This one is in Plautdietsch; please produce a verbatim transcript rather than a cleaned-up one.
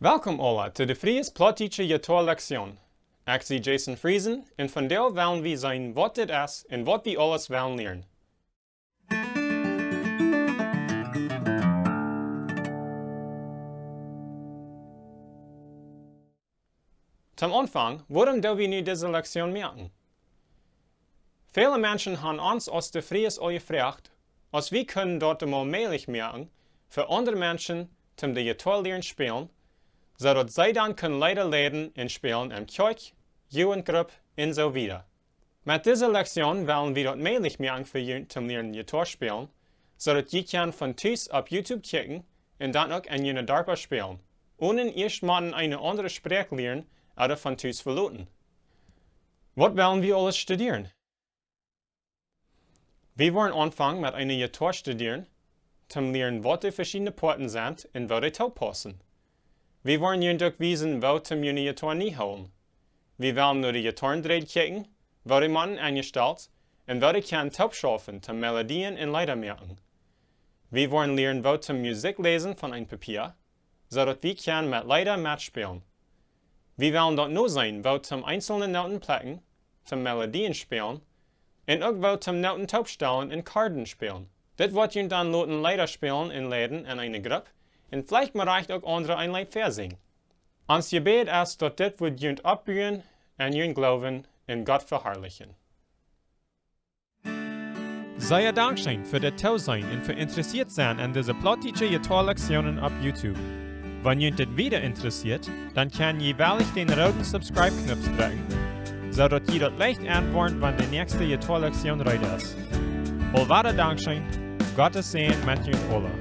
Welkom aula to de Fries Plautdietsche Jittoa Lektion. Ekj sie Jason Friesen un vondoag wellen wie seenen waut dit es un waut wie aules wellen lieren. Toom Aunfank, wuarom doo wie nu dise Lektion moaken? Väle Menschen han ons aus de Fries aul jefroacht, aus wie kunnen daut emol mäajlich moaken, fa aundre Menschen toom de Jittoa lieren spälen, soo daut see dan kunnen Leeda leiden un spälen en Kjoakj, Jugendgrupp un soo wieda. Met dise Lektion wellen wie daut mäajlich moaken fa junt toom lieren Jittoa spälen, soo daut jie kjennen von Tus opp YouTube kjikjen un dan uk en june Darpa spälen, onen ieescht motten eene aundre Sproak lieren ooda von Tus veloten. Waut wellen wie aules studieren? Wie woaren aunfangen met eene Jittoa studieren, toom lieren waut de veschiedne Poaten sent un woo dee toopaussen. Wie woaren junt uk wiesen woo toom june Jittoa niehoolen. Wie wellen no de Jittoarendreit kjikjen, woo dee motten enjestalt, un woo dee kjennen toopschaufen toom Melodieen un Leeda moaken. Wie woaren lieren woo toom Musikj läsen von een Papia, soo daut wie kjennen met Leeda metspälen. Wie wellen daut noseenen woo toom eenzelne Noten plekjen, toom Melodieen spälen, un uk woo toom Noten toopstalen un Korden spälen. Dit woat junt dan loten Leeda spälen un leiden en eene Grupp, un veleicht mau rajcht uk aundre een Leet väasinjen. Ons Jebäd es daut dit wudd junt oppbuen un junen Gloowen en Gott veharlichen. Sea dankscheen fa daut Tooseenen un fa interessieet sennen aun dise Plautdietsche Jittoa Lektionen opp YouTube. Wan junt dit wieda interessieet, dan kjenn jie veleicht dän rooden Subscribe-Knoop drekjen, soo daut jie daut leicht enwoaren wan de näakjste Jittoa Lektion reed es. Aulwada dankscheen, Gott sien Säajen met junt aula.